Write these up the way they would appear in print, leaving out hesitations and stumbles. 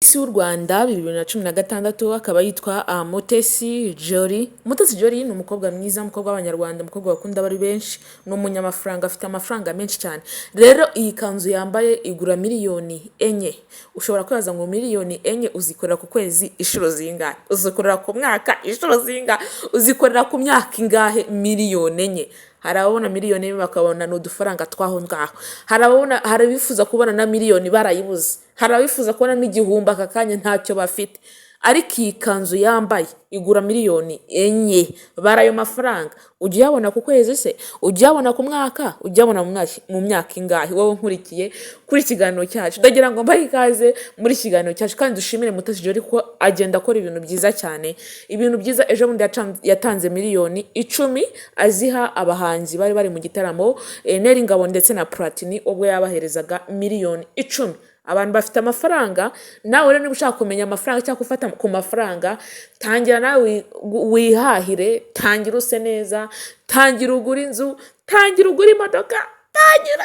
Miss w'u Rwanda 2016 akaba yitwa Mutesi Jolly. Mutesi Jolly ni umukobwa mwiza, umukobwa w'Abanyarwanda, umukobwa bakunda bari benshi, ni umunyamafaranga, afite amafaranga menshi cyane. Rero iyi kanzu yambaye igura miliyoni 4. Ushobora kwibaza ngo miliyoni 4 uzikorera ku kwezi inshuro zingahe? Uzikorera ku mwaka inshuro zingahe? Uzikorera ku myaka ingahe miliyoni 4? Hari ababona miliyoni 1 bakabona ni udufaranga twaho ngaho. Hari ababona, hari abifuza kubona na miliyoni barayibuze. Hari abifuza kubona n'igihumbi aka kanya ntacyo bafite. Ariko iyi kanzu yambaye igura miliyoni 4. Bara ayo mafaranga. Ujya uyabona ku kwezi se? Ujya uyabona ku mwaka? Ujya uyabona mu myaka ingahe? Wowe nkurikiye kuri ikiganiro cyacu. Ndagira ngo mbahe ikaze muri iki kiganiro cyacu kandi dushimire Mutesi Jolly kuko agenda akora ibintu byiza cyane. Ibintu byiza, ejo bundi yatanze miliyoni 10 aziha abahanzi bari bari mu gitaramo, Nel Ngabo ndetse na Platini, ubwo yabaherezaga miliyoni 10. Abantu bafite amafaranga. Nawe rero niba ushaka kumenya amafaranga cyangwa gufata ku mafaranga, tangira nawe wihahire, tangira use neza, tangira ugure inzu, tangira ugure imodoka, tangira.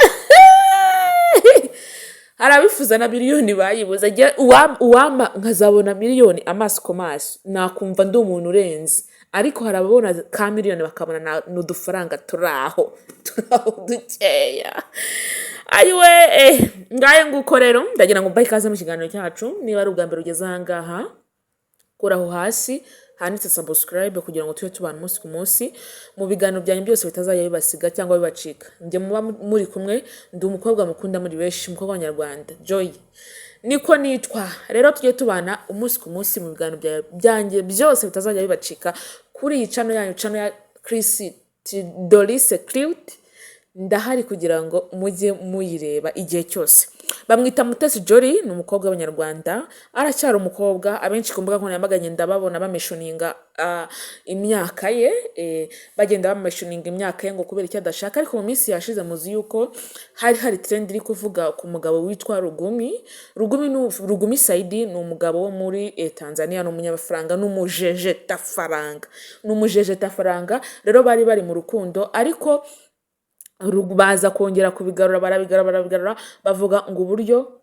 Hari abifuza na miliyoni bayibuze. Njye uwampa nkazabona miliyoni amaso ku maso, nakumva ndi umuntu urenze. Ariko hari ababona ka miliyoni bakabona ni udufaranga turi aho, turi aho dukeya. Ayiwe, ngaye nguko. Rero ndagira ngo mbahe ikaze mu kiganiro cyacu. Niba ari ubwa mbere ugeze aha ngaha, kora aho hasi handitse subscribe kugira ngo tujye tubana umunsi ku munsi mu biganiro byanyu byose, bitazajya bibasiga cyangwa bibacika. Njye muba muri kumwe, ndi umukobwa mukunda muri benshi, umukobwa w'Abanyarwanda, Joy niko nitwa. Rero tujye tubana umunsi ku munsi mu biganiro byanjye byose, bitazajya bibacika kuri iyi channel yanyu, channel ya Chris Doris Cute. Ndahari kugira ngo mujye muyireba igihe cyose. Bamwita Mutesi Jolly, ni umukobwa w'Abanyarwanda, aracyari umukobwa. Abenshi ku mbuga nkoranyambaga ngenda babona bamentioninga imyaka ye, bagenda bamentioninga imyaka ye ngo kubera icyo adashaka. Ariko mu minsi yashize muzi yuko hari hari trend iri kuvuga ku mugabo witwa Rugumi. Rugumi ni Rugumi Saidi, ni umugabo wo muri Tanzania, ni umunyamafaranga, ni umujejetafaranga, ni umujejetafaranga. Rero bari bari mu rukundo, ariko baza kongera kubigarura, barabigarura, barabigarura, bavuga ngo uburyo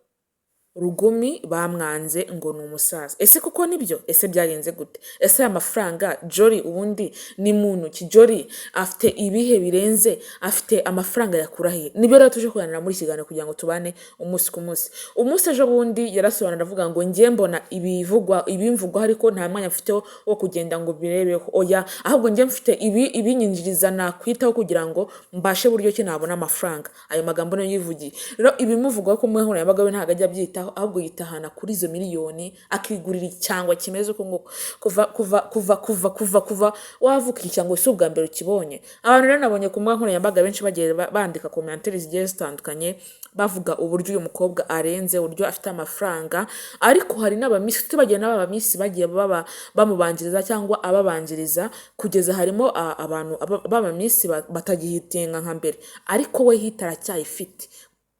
Rugumi bamwanze ngo ni umusaza. Ese koko nibyo? Ese byagenze gute? Ese aya mafaranga Jolly ubundi ni muntu ki? Jolly afite ibihe birenze? Afite amafaranga yakura he? Nibyo rero tuje kuganira muri iki kiganiro kugira ngo tubane umunsi ku munsi. Umunsi ejo bundi yarasobanura avuga ngo njye mbona ibivugwa, ibimvugwaho, ariko nta mwanya mfite wo kugenda ngo birebeho. Oya, ahubwo njye mfite ibi ibinyinjiriza nakwitaho kugira ngo mbashe buryo ki nabona amafaranga. Ayo magambo niyo yivugiye. Rero ibimuvugwaho ku mbuga nkoranyambaga we ntabwo ajya abyitaho, ahubwo yitahana kuri izo miliyoni akigurira icyangwa kimeze uko nguko. Kuva kuva kuva kuva kuva kuva wavuka, iki cyangwa si ubwa mbere ukibonye. Abantu rero nabonye ku mbuga nkoranyambaga benshi bagiye bandika commentaires zigiye zitandukanye, bavuga uburyo uyu mukobwa arenze, uburyo afite amafaranga. Ariko hari n'abamiss, tutibagiwe n'aba bamiss bagiye baba bamubanjiriza cyangwa ababanjiriza, kugeza harimo abantu b'abamiss batagihitinga nka mbere, ariko we hit aracyayifite.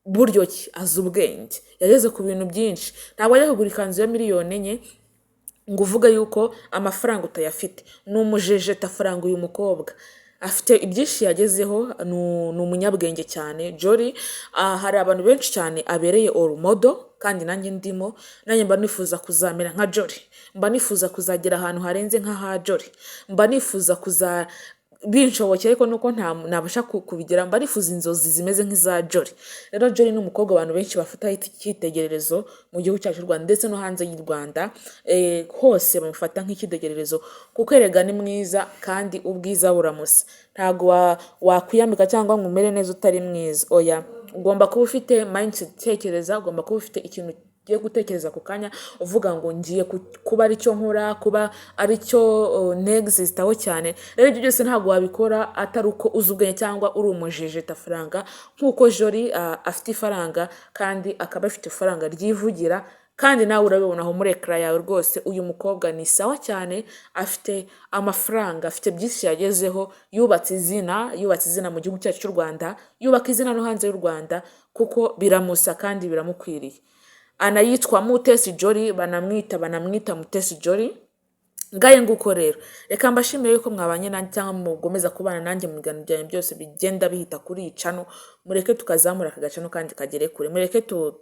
Buryo ki? Azi ubwenge, yageze ku bintu byinshi. Ntabwo ajya kugura ikanzu ya miliyoni 4 ngo uvuge yuko amafaranga utayafite. Ni umujejetafaranga uyu mukobwa, afite ibyinshi yagezeho, ni umunyabwenge cyane. Jolly, hari abantu benshi cyane abereye role model, kandi nanjye ndimo. Nanjye mba nifuza kuzamera nka Jolly, mba nifuza kuzagera ahantu harenze nk'aha Jolly, mba nifuza kuza binshobokeye, ariko nuko nta nabasha kubigera, mba nifuza inzozi zimeze nk'iza Jolly. Rero Jolly ni umukobwa abantu benshi bafataho icyitegererezo mu gihugu cyacu cy'u Rwanda ndetse no hanze y'u Rwanda, hose bamufata nk'icyitegererezo, kuko erega ni mwiza kandi ubwiza buramusa. Ntabwo wakwiyambika cyangwa ngo umere neza utari mwiza. Oya, ugomba kuba ufite mindset itekereza, ugomba kuba ufite ikintu ugiye gutekereza ako kanya uvuga ngo ngiye kuba aricyo nkora, kuba aricyo nexisitaho cyane. Rero ibyo byose ntabwo wabikora atari uko uzi ubwenge cyangwa uri umujejetafaranga nk'uko Jolly afite ifaranga, kandi akaba afite ifaranga ryivugira. Kandi nawe urabibona aho muri écran yawe rwose, uyu mukobwa ni sawa cyane, afite amafaranga, afite byinshi yagezeho, yubatse izina, yubatse izina mu gihugu cyacu cy'u Rwanda, yubaka izina no hanze y'u Rwanda, kuko biramusa kandi biramukwiriye. Anayitwa Mutesi Jolly, banamwita Mutesi Jolly. Ngaye nguko rero, reka mbashimire yuko mwabanye nanjye cyangwa mugomeza kubana nanjye mu biganiro byanyu byose bigenda bihita kuri iyi channel. Mureke tukazamura aka gachannel kandi kagere kure. Mureke tu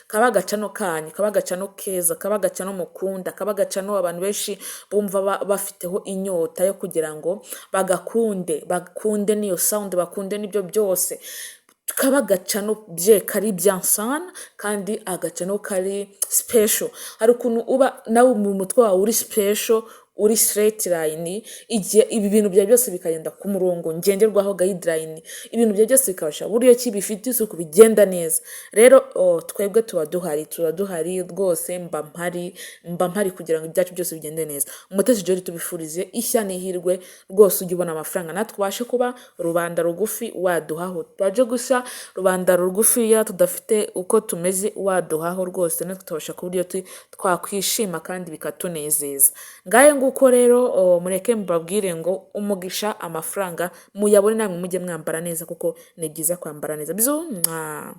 kaba agachannel kanyu, kaba agachannel keza, kaba agachannel mukunda, kaba agachannel abantu benshi bumva bafiteho inyota yo kugira ngo bagakunde, bakunde n'iyo sound, bakunde n'ibyo byose. Kaba agachannel bye kari bien sana kandi agachannel kari special. Hari ukuntu uba nawe mu mutwe wawe uri special, uri straight line, igihe ibi bintu byawe byose bikagenda ku murongo ngenderwaho, guideline, ibintu byawe byose bikabasha buryo ki bifite isuku, bigenda neza. Rero, oh, twebwe tuba duhari rwose. Mba mpari kugira ngo ibyacu byose bigende neza. Umutesi Jolly, tubifurize ishya n'ihirwe rwose. Ujye ubona amafaranga natwe ubashe kuba rubanda rugufi waduhaho, twaje gusa rubanda rugufiya tudafite uko tumeze, waduhaho rwose natwe tubasha ku buryo twakwishima kandi bikatunezeza. Ngaye nguko rero, oh, mureke mbabwire ngo umugisha, amafaranga muyabone, namwe mujye mwambara neza kuko ni byiza kwambara neza. Bizu mwa.